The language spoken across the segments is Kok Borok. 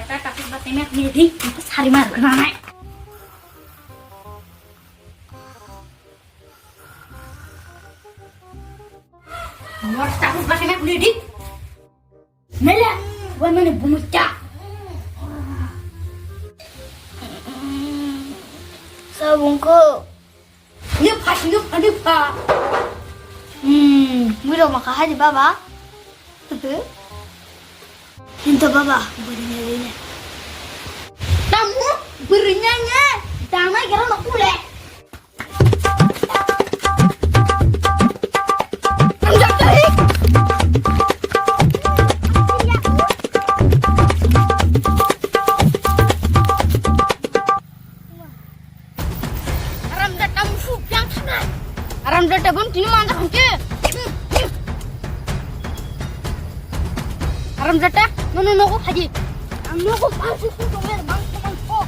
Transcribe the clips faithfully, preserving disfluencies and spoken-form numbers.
Ta ta ba teme ni di, sari mar kana nai. Mor ta ba teme ni di. Mela, wa mane bumucha. Sabungko. Nipha, nipha, nipha. Hmm, mui rok maka hari baba. Hinto baba, berinya ini. Tamu, berinya ini. Damai kira nak pule. Haramjada musuk yang sana. Haramjada bon tini manja hangke. Haramjada, nono nogo phaji. Ang nogo phaji ko to mer bang ko bang ko.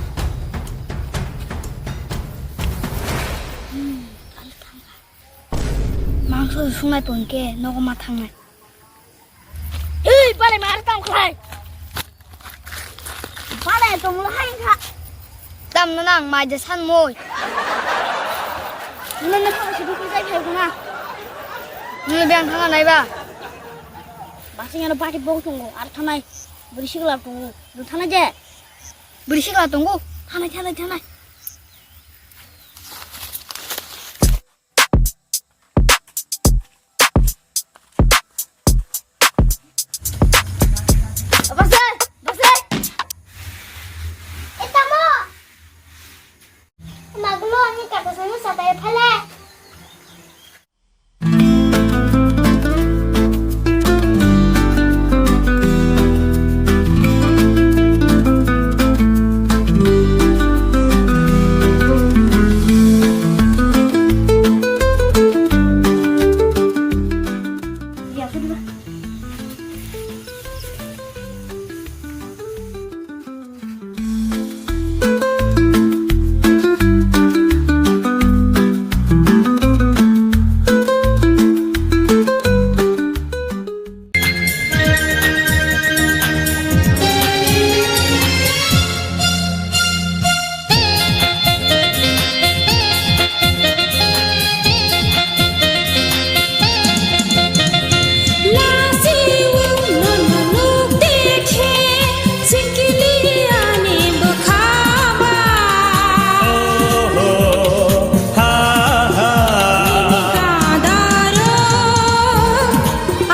Mangso sungai pon ke nogo ma thangnai. Ei, balai ma ar tam khlai. Balai tong lo hai kha. Tam na nang mai de san moi. Nuna na kha si dukul kai khai kuna. Nuna bang thang nai ba. Basing ano party bong tongo ar thanai. Buri sigla tongo. Du thanai je. Buri sigla tongo. Thanai, thanai, thanai. Bose, bose. Etamo. Maglo ani kata sanu sabai phale.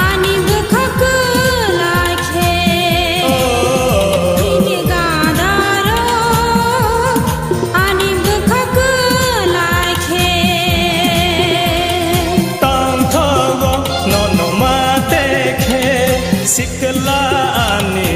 Ani bwkha kwlai khe, bini gadaro. Ani bwkha kwlai khe. Tongthogo nono mate khe, sikla ani